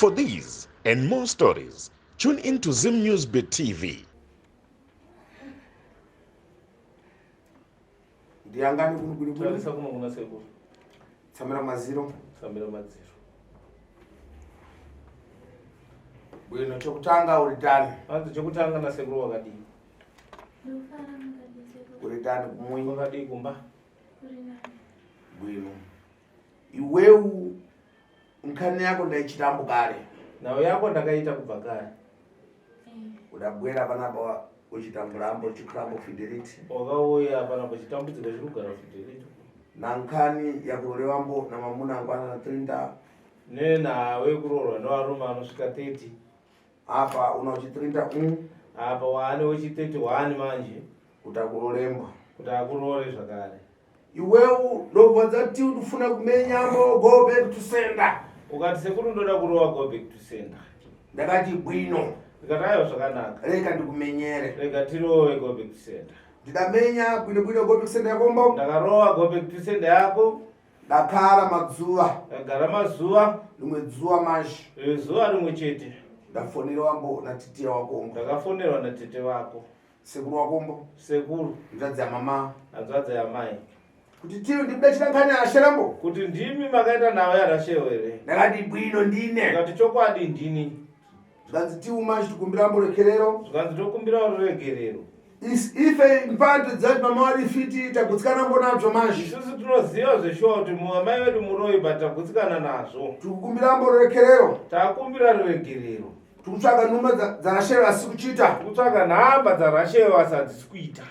For these and more stories, tune in to Zim News Bit TV. Ndiyangani kuno kuli bwino. Tarisa kuno kuna sekuru. Tsamira maziro. Tsamira madziro. Bwino chokutanga uri tani. Hanzi chokutanga nasekuru wakadii? Ndofara mukadii sekuru. Uri tani kumui. Wakadii kumba? Kuri nani? Bwino. Iwewu nkhani yako ndaichitambo kale. Nhau yako ndakaita kubva kare. Eh. Udabwera panapa uchitamburambo uchikrambo fidelity. Wakauya panapa chitambudziko chiri kugara fidelity. Na nkhani yakurolewambo na mamuna angwana na 30 Nenhau yekuroorwa nevarume vanosvika 30. Apa una uchi 31. Apa waane wechi 31 manje. Kuti akuroremba. Kuti akuroore zvakare. Iwewu ndobva dzati ndifuna kumenyambo go back to sender. Ukati sekuru ndoda kurova go back to sender. Ndakati bwino. Ndikati aiwa zvakanaka. Rega ndikumenyere. Rega tirove go back to sender. Ndidamenya bwino bwino go back to sender yakombo. Ndakarova go back to sender yako. Ndakara mazuva. Ndagara mazuva. Rimwe zuva manje. Rimwe zuva rimwe chete. Ndafonerwa mbo natete wako. Ndakafonerwa natete vako. Sekuru wakombo. Sekuru. Hanzvadzi yamama. Hanzvadzi yamai. Kuti tiyo ndikuda chirankhani asherambo. Kuti ndimi makaita nawo yarashewo here? Ndakati bwino ndine. Ndikati chokwadi ndini. Zvikanzi tiuma chitikumbira mborekerero. Zvikanzi tokumbira ruregerero. Ife mpande dzati mama wari fiti tagutsikana mbo nabzo manje. Isusu tinoziva zveshuwa kuti amai vedu muroyi but tagutsikana nazvo. Tikukumbira mborekerero. Takumbira ruregerero. Tikutsvaga nhamba dzaRashel asi kuchiita. Tikutsvaga nhamba dzaRashel asi hadzisi kuita.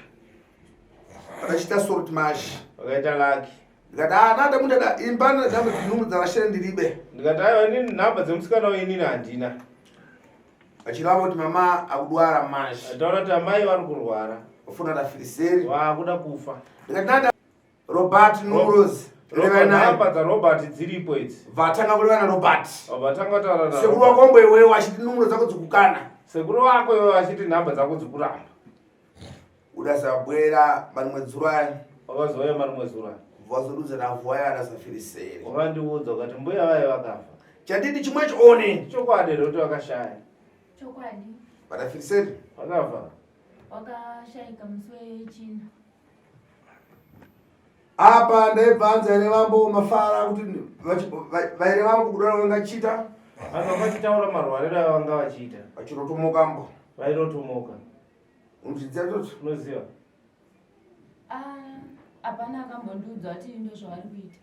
Vakachiita sort mash. Vakaita lucky. Ndikati ah nada mundada imba nhamba nhamba dzaRashel ndiribe. Ndikati aiwa inini nhamba dzemusikana uyu inini handina. Vachirava kuti mama akudwara mash. Ataura kuti amai vari kurwara. Vafuna tafiriseri. Vakuda kufa. Ndikati nada Robert Numbros. Nhamba dzaRobert dziripo idzi. Vatanga kureva naRobert. Vatanga kutaura na Sekuru wako mbo iwewe achiti numero dzako dzikukana. Sekuru wako iwewe achiti nhamba dzako dzikuramba. Udasabwera marimwe zuro aya. Wakazouya marimwe zuro aya. Vazodudza navhu aya adasafiriseri. Wakandiudza ukati mbuya vaye vakafa. Chanditi chimwe chione. Chokwadi here kuti vakashaya? Chokwadi. Vadafiriseri. Vakafa. Wakashaika musi wechina. Apa ndaibvanza here vambo mafara kuti vaire vangu kudaro vangachita. Vanhu vachitaura marwariro avanga vachiita. Vachirotomoka mbo. Vairotomoka. Unozviziva toti? Unoziva. Ah, hapana akambondiudza kuti ndozvavari kuita.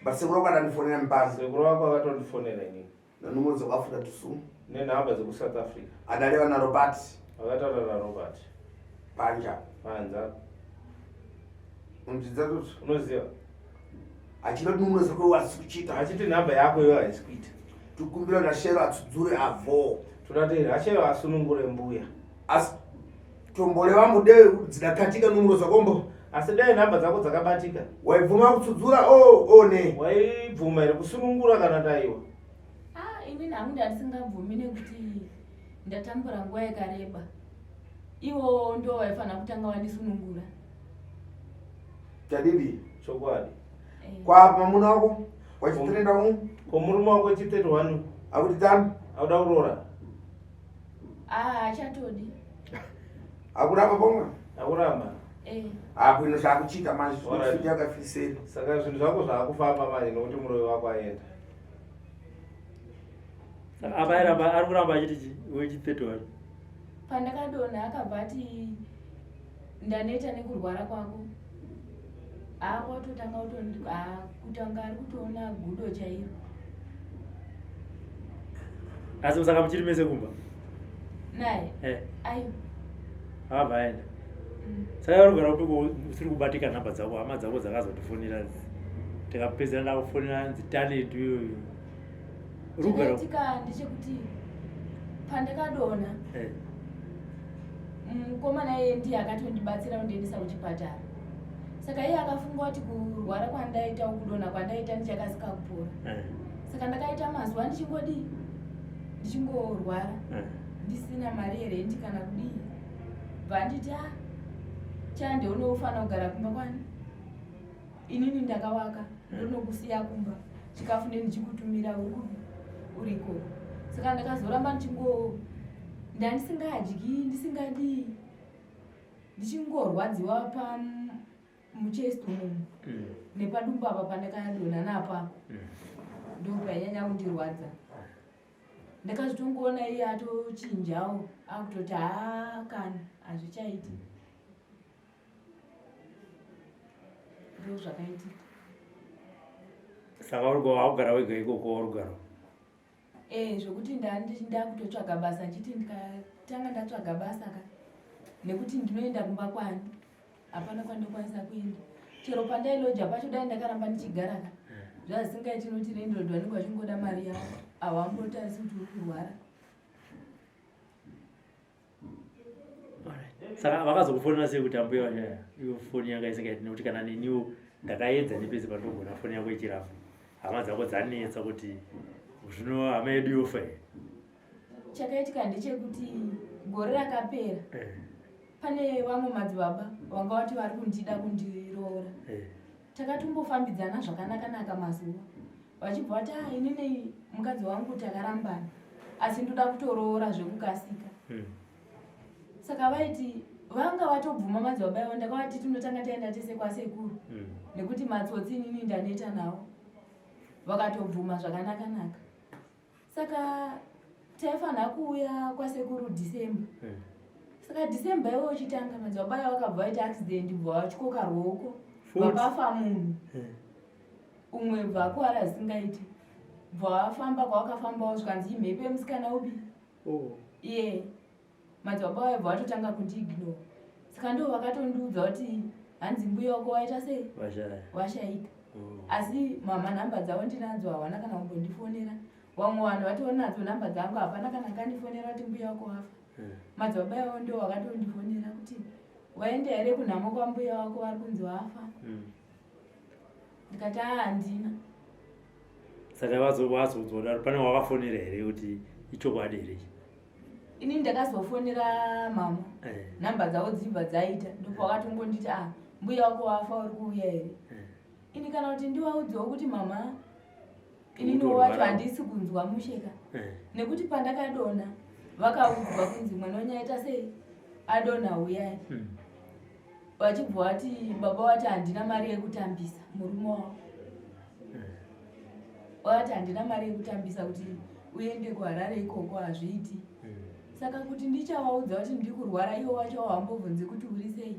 But sekuru wako akandifonera mupano. Sekuru wako akatondifonera inini. Nanumero dzekuAfrica tusu. Nenhamba dzekuSouth Africa. Adareva naRobert. Akataura naRobert. Panja. Panza. Unozviziva toti? Unoziva. Achida kuti numero dzako iwe hadzisi kuchiita. Achiti nhamba yako iwe haisi kuita. Tikumbira Rashelo atsudzure avo. Toda kuti Rashelo asunungure mbuya. Asi tomboreva mude dzidakatika numero dzakombo. Asi dai nhamba dzako dzakabatika. Waibvuma kutsudzura o o ne. Waibvuma here kusunungura kana taiwa? Ah, inini hangu ndandisingabvumi nekuti ndatambura nguva yakareba. Ivo ndo vaifanira kutanga vandisunungura. Chadidi? Chokwadi. Eh. Kwa mwamuna wako wachitrenda u? Ko murume wako wechi 31 akuti tani? Akuda kuroora. Ah, achatodi. Akuramba pomwe? Akuramba. Eh. Akuino zvakuchiita manje Alright. zvinoita yakafiseri. Saka zvinhu zvako zvakufamba manje nokuti muroyi wako aenda. Saka apa airamba ari kuramba achiti chi wechi 31. Pandakadonha akabva ati ndaneta nekurwara kwako. Akototanga kutanga ari kutoona gudo chairo. Asi saka muchiri mese kumba? Naye? Eh. Ayo. Akabva aenda. Saka uri kugara kupi usiri kubatika nhamba dzako hama dzako dzakazotifonera tikapedzera ndakufonera nzi talent iyoyo. Uri kugara Chakaitika ndechekuti pandakadonha eh. Mukomana iye ndiye akatondibatsira kundiendesa kuchipatara. Saka iye akafunga kuti kurwara kwandaita kudonha kwandaita ndichakasika kupora. Saka ndakaita mazuva ndichingodii ndichingorwara ndisina mari yerendi kana kudii. Bva nditi ah chande unofanira kugara kumba kwani? Inini ndakawaka ndonokusiya kumba chikafu nendichikutumira uri kupi uriko. Saka ndakazoramba ndichingo ndandisingadyi ndisingadii ndichingorwadziwa pamuchest umu nepadumbu apa pandakadonha napa ndopainyanya kundirwadza. Ndakazotongoona iye atochinjawo akutoti haa kana hazvichaiti. Ndo zvakaitika. Saka uri wakugara wega ikoko warugara? Eh, zvokuti ndakutotsvaga basa nchiti ndikatanga ndatsvaga basa ka nekuti ndinoenda kumba kwani hapana kwandokwanisa kuenda chero pandailoja pacho dai ndakaramba ndichigara ka zvazisingaiti noti landlord vanenge vachingoda mari yavo havambotarisi kuti uri kurwara. Saka vakazokufonera sei kuti ambuya vashaya? Iyo foni yanga isingaiti nekuti kana neniwo ndakaedza nepese pandogona foni yako ichiramba. Hama dzako dzanetsa kuti zvino hama yedu yofa here? Chakaitika ndechekuti gore rakapera pane vamwe madzibaba vanga vati vari kundida kundiroora. Takatombofambidzana zvakanaka-naka mazuva vachibva vati ah, inini mukadzi wangu takarambana asi ndoda kutoroora zvekukasika. Saka vaiti vanga vatobvuma madzibaba ivo, ndakavati tinotanga taenda tese kwasekuru nekuti matsotsi inini ndaneta nawo. Vakatobvuma zvakanaka-naka. Saka taifanira kuuya kwasekuru December. Saka December iwo uchitanga madzibaba ivo vakabva vaita accident bva vatyoka ruoko vakafa munhu. Umwe bva akuwara zvisingaiti bva vafamba kwavakafambawo zvikanzi imhepo yemusikana upi iye madzibaba vayo bva vatotanga kundiignore. Saka ndo vakatondiudza kuti hanzi mbuya wako waita sei washaika. Asi mama nhamba dzavo ndinadzo havana kana kumbondifonera. Vamwe vanhu vatonadzo nhamba dzangu hapana kana akandifonera kuti mbuya wako wafa. Madzibaba avo ndo vakatondifonera kuti waenda here kunhamo kwambuya wako vari kunzi wafa. Ndikati aa handina. Saka wazoudzwa kudaro pane wakafonera here kuti ichokwadi here? Ini ndakazofonera mama nhamba dzavo dzibva dzaita ndopavakatongonditi ah mbuya wako wafa uri kuuya here? Ini kana kuti ndivaudzewo kuti mama inini wacho handisi kunzwa musheka nekuti pandakadonha vakaudzwa kunzi mwana wenyu aita sei adonha uyai. Vachibva vati baba vati handina mari yekutambisa murume wavo. Vati handina mari yekutambisa kuti uende kuHarare ikoko hazviiti. Saka kuti ndichavaudza kuti ndiri kurwara ivo vacho havambobvunzi kuti uri sei.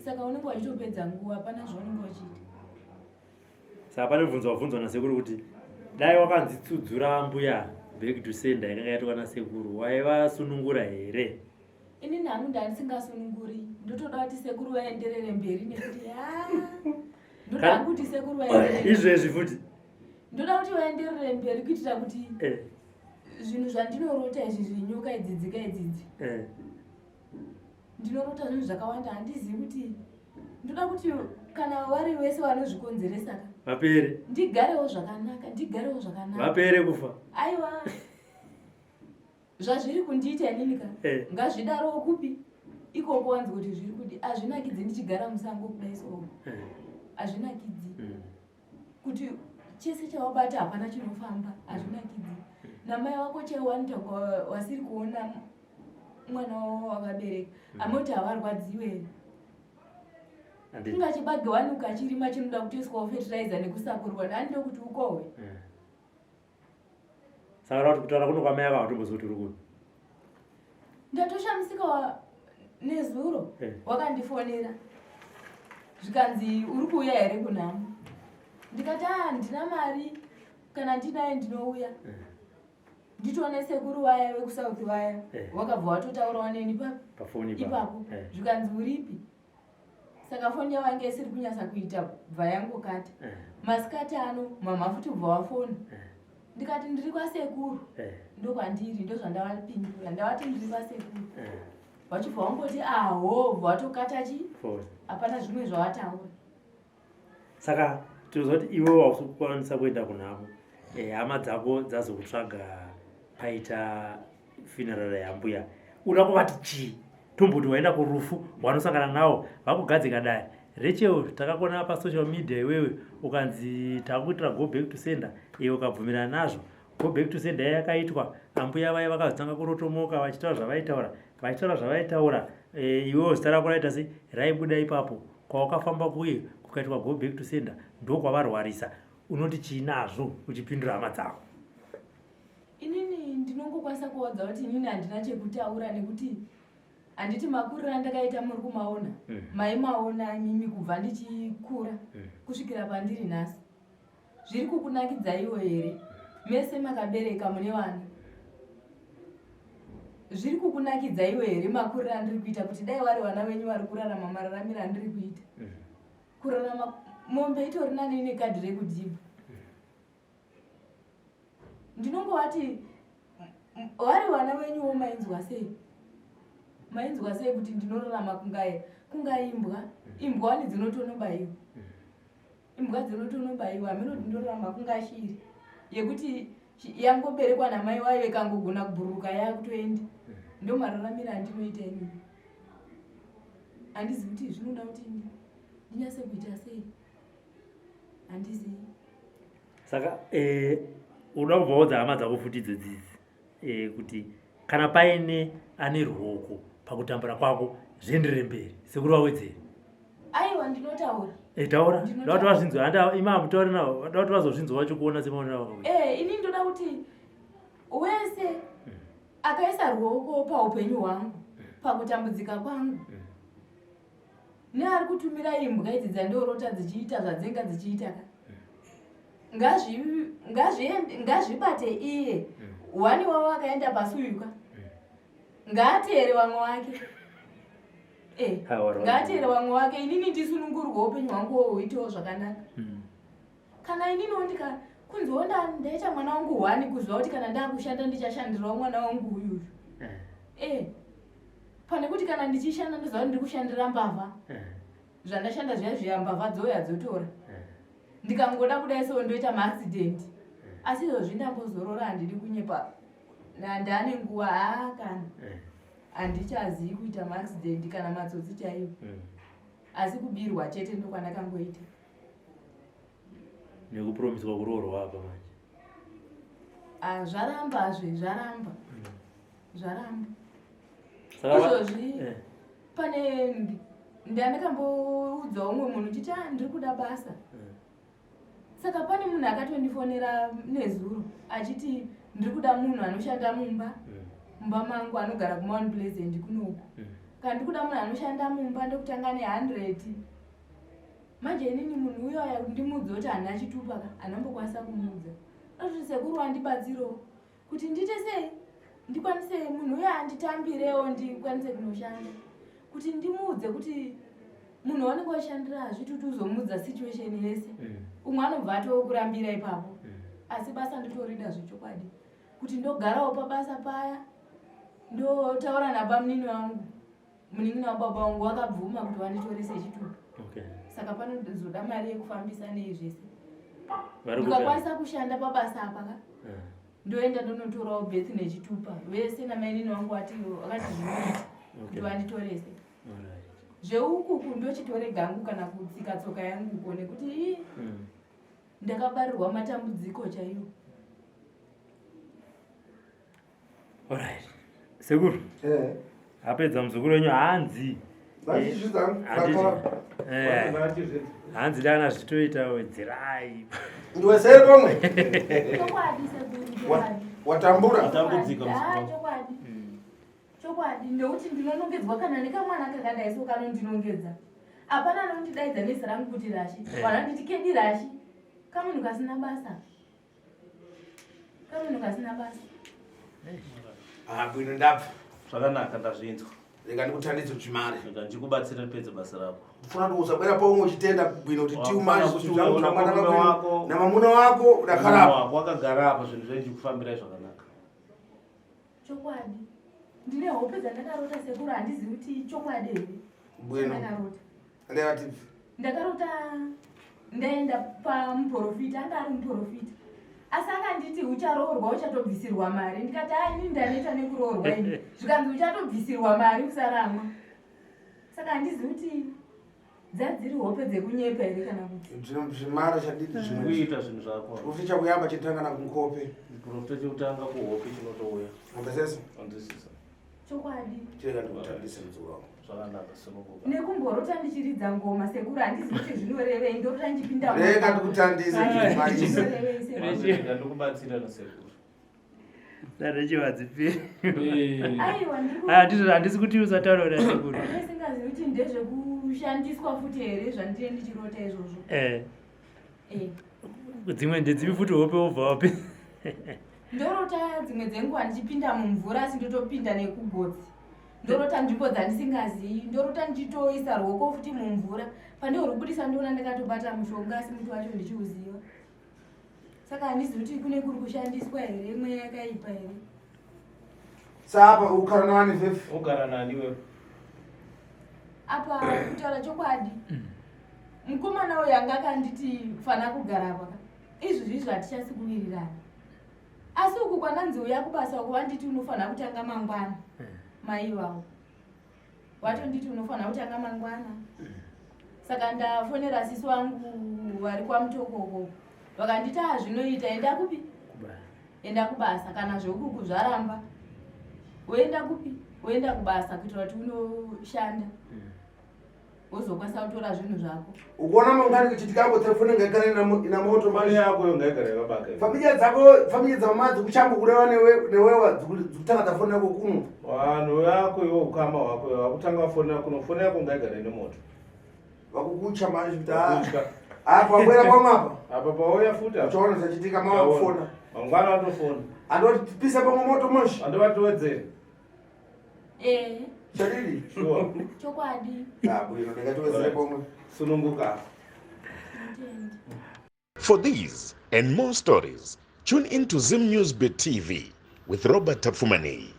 Saka unenge wachitopedza nguva hapana zvaunenge uchiita. Saka pane bvunzo wabvunzwa nasekuru kuti dai wakanzi tsudzura mbuya back to sender yakanga yaitwa nasekuru waivasunungura here? Inini hangu ndandisingasununguri ndotoda kuti sekuru vaenderere mberi nekuti ndoda hangu kuti sekuru vaenderere izvezvi futi ndoda kuti vaenderere mberi kuitira kuti zvinhu zvandinorota izvi zvenyoka idzi dzika idzidzi ndinorota zvinhu zvakawanda handizivi kuti ndoda kuti kana vari vese vanozvikonzeresa ka vapere ndigarewo zvakanaka ndigarewo zvakanaka vapere kufa aiwa zvazviri kundiita inini ka ngazvidarowo kupi ikoko wanzi kuti zviri kudi hazvinakidzi ndichigara musango kudai so hazvinakidzi kuti chese chawabata hapana chinofamba hazvinakidzi namai wako chaiwanita wasiri kuona mwana wavo wakabereka amoti havarwadziwe here ungachibage wani ukachirima chinoda kutoiswawo fertilizer nekusakurwa nani ndokuti ukohwe. Saka kuti kutaura kuno kwamai ava hatombozivi kuti uri kupi. Ndatoshamisika nezuro wakandifonera zvikanzi uri kuuya here kunhamo ndikati aa ndina mari kana ndinayo ndinouya. Nditoone sekuru vaya vekuSouth vaya vakabva vatotaurawo neni ipapo zvikanzi uripi. Saka foni yavo yange isiri kunyasa kuita bva yangokata. Masikati ano mama futi bva wafona. Ndikati ndiri kwasekuru ndokwandiri ndozvandavapindura ndavati ndiri kwasekuru. Vachibva vangoti aho bva vatokata chi hapana zvimwe zvavataura. Saka tinoziva kuti iwe hausi kukwanisa kuenda kunhamo hama dzako dzazokutsvaga paita funeral yambuya uda kuvati chii? Tomboti waenda kurufu wanosangana nawo vakugadzika dare. Rachel takakuona pasocial media iwewe ukanzi takuitira go back to sender iwe ukabvumirana nazvo. Go back to sender yakaitwa, ambuya vaya vakazotanga kurotomoka vachitaura zvavaitaura, vachitaura zvavaitaura. Eh, iwewo zita rako raita sei raibuda ipapo kwawakafamba kuye kukaitwa go back to sender ndokwavarwarisa. Unoti chii nazvo uchipindura hama dzako? Inini ndinongokwanisa kuvaudza kuti inini handina chekutaura nekuti handiti makuriro andakaita muri kumaona. Maimaona imimi kubva ndichikura kusvikira pandiri nhasi. Zviri kukunakidzaiwo here? Mese makabereka mune vana. Zviri kukunakidzaiwo here makuriro andiri kuita kuti dai vari vana venyu vari kurarama mararamiro andiri kuita? Kurarama mombe itori nani ine kadhi rekudhibha. Ndinongovati vari vana venyuwo mainzwa sei? Mainzwa sei kuti ndinorarama kunga imbwa? Imbwa wani dzinotonobaiwa. Imbwa dzinotonobaiwa, hameno kuti ndinorarama kunga shiri yekuti yangoberekwa namai wayo ikangogona kubhururuka yakutoenda. Ndo mararamiro andinoita inini. Handizivi kuti zvinoda kuti ndinyase kuita sei. Handizivi. Saka unoda kubva waudza hama dzako futi idzodzidzi kuti kana paine ane ruoko pakutambura kwako zvienderere mberi sekuru vawedzere. Aiwa, ndinotaura. Taura. Ndoda kuti vazvinzwe. Handa ima mutaure navo. Ndoda kuti vazozvinzwa vacho kuona semaonero avo. Ini ndoda kuti wese akaisa ruoko paupenyu hwangu, pakutambudzika kwangu, neari kutumira imbwa idzi dzandorota dzichiita zvadzenga dzichiita ka, ngazvibate iye. Wani wavo akaenda pasuyuka, ngaateere vamwe wake. Ngaateere vamwe wake, inini ndisunungurwe upenyu hwangu huitewo zvakanaka. Kana ininiwo kunziwo ndaita mwana wangu hwani, kuziva kuti kana ndakushanda ndichashandirawo mwana wangu uyuyu. Pane kuti kana ndichishanda ndoziva kuti ndiri kushandira mbavha. Zvandashanda zviya zviya mbavha dzouya dzotora. Ndikangoda kudai so ndoita maaccident. Asi izvozvi ndambozorora, handidi kunyepa. Ndane nguva haa kana. Handichazivi kuita maaccident kana matsotsi chaiwo. Asi kubirwa chete ndokwandakangoita. Nekupromiswa kuroorwa apa manje. Zvaramba zve, zvaramba. Zvaramba. Izvozvi pane ndandakamboudza umwe munhu chiti ndiri kuda basa. Saka pane munhu akatondifonera nezuro achiti ndiri kuda munhu anoshanda mumba. Mumba mangu anogara kuMount Pleasant kunoku. Kana ndiri kuda munhu anoshanda mumba ndokutanga ne100. Manje inini munhu uyo aya ndimuudze kuti handina chitupa ka, handambokwanisa kumuudza. Ndoti sekuru wandibatsirewo kuti ndiite sei ndikwanise munhu uyo anditambirewo ndikwanise kunoshanda. Kuti ndimuudze kuti munhu waunenge washandira hazviti kuti uzomuudza situation yese. Umwe anobva atokurambira ipapo. Asi basa ndotorida zvechokwadi. Kuti ndogarawo pabasa paya, ndotaura nabamunini wangu. Munin'ina wababa wangu wakabvuma kuti vanditorese chitupa. Saka panozoda mari yekufambisa nei zvese. Ndikakwanisa kushanda pabasa apa ka, ndoenda ndonotorawo birth nechitupa. Vese namainini wangu vakati zvinoita kuti vanditorese. Zveukuku ndochitore gangu kana kutsika tsoka yangu uko nekuti ii ndakabarirwa matambudziko chaiwo. Alright. Sekuru. Apedza muzukuru wenyu hanzi. Hanzi dana zvitoita wedzerai. Ndiwesere pamwe. Chokwadi sekuru, chokwadi. Watambura. Watambudzika muzukuru wangu. Chokwadi. Chokwadi nekuti ndinonongedzwa kana nekamwana kakadai so kanondinongedza. Hapana anondidaidza nezita rangu kuti Rashi. Vanonditi Kedi Rashi. Kamunhu kasina basa. Kamunhu kasina basa. Bwino ndabva. Zvakanaka, ndazvinzwa. Rega ndikutandidze chimari. Rega ndikubatsire ndipedze basa rako. Ndifuna kuti usabwera pomwe uchitenda bwino kuti Wakufana kuti uone murume wako. Namamuna wako udakarapa. Wako wakagara apa, zvinhu zvenyu kufambirai zvakanaka. Chokwadi. Ndine hope dzandakarota sekuru, handizivi kuti chokwadi here. Bwino. Ndakarota. Ndeva tibvi. Ndakarota ndaenda pamuprofita, anga ari muprofita. Asi akanditi ucharoorwa uchatobvisirwa mari. Ndikati hai, inini ndanoita nekuroorwa ini. Zvikanzi uchatobvisirwa mari usaramwa. Saka handizivi kuti Dzadziri hope dzekunyepa here kana kuti? Zvimara chadidi zvimwe. Kuita zvinhu zvako. Profita chakuyamba chitanga na kunkope. Profita chekutanga kuhope chinotouya. Ambesesa. Anzwisisa. Chokwadi. Chirega ndikutambise muzukuru wangu. Zvakanaka sununguka. Nekumborota ndichiridza ngoma sekuru handizi kuti zvinorevei ndorota ndichipinda. Rega ndikutandise chimalize. Zvinorevei sekuru? Rega ndikubatsira nasekuru. Sarechivadzipi. Aiwa ndiri Ah, ndizvo handisi kuti usataura kuti asekuru. Ndisingazivi kuti ndezvekushandiswa futi here zvandinenge ndichirota izvozvo. Eh, Eh. dzimwe ndedzipi futi hope wobva wapi? Ndorota dzimwe dzenguva ndichipinda mumvura asi ndotopinda nekugotsi. Ndorota nzvimbo dzandisingazii, ndorota ndichitoisa ruoko futi mumvura. Pandorubudisa ndoona ndakatobata mushonga asi muti wacho ndichiuziva. Saka handizivi kuti kune kuri kushandiswa here mweya yakaipa here. Sapa ukara nani vefu. Ugara nani wewe? Apa kutaura chokwadi mukomana uyu anga akanditi fana kugara apa ka izvozvi izvo hatichasi kuwirirana asi uku kwandanzi uya kubasa uku vanditi unofanira kutanga mangwana mai ivavo watonditi unofanira kutanga mangwana saka ndafonera sisi wangu vari kwamutoko uko vakanditi ah zvinoita enda kupi enda kubasa kana zveukuku zvaramba woenda kupi woenda kubasa kuitira kuti unoshanda wozokwanisa kutora zvinhu zvako Ukuona mangani kuchitika apo telefoni ngaigare ina moto Mari manje. yako yo ngaigara yakabaka. iyo. Familia dzako, familia dzamama dzikuchambo kureva newe newewa dzikutanga dzafoni yako kuno. Vanhu vako iwe ukama hwako iwe vakutanga foni yako kuno foni yako ngaigare nemoto. Vakukucha manje kuti ah. Kutya. Ah, pabwera pamwe apa. Apa pauya futi apa. Uchaona zvachitika mama kufona. Mangwana watofona. Andoti pisa pamwe moto moshi. Andovatiwedzere. ee Chadidi. Sure. chokwadi Ah, bwino ndikatiwedzere pomwe. Sununguka. Ndinotenda. For these and more stories, tune in to Zim News Bit TV with Robert Tafumani.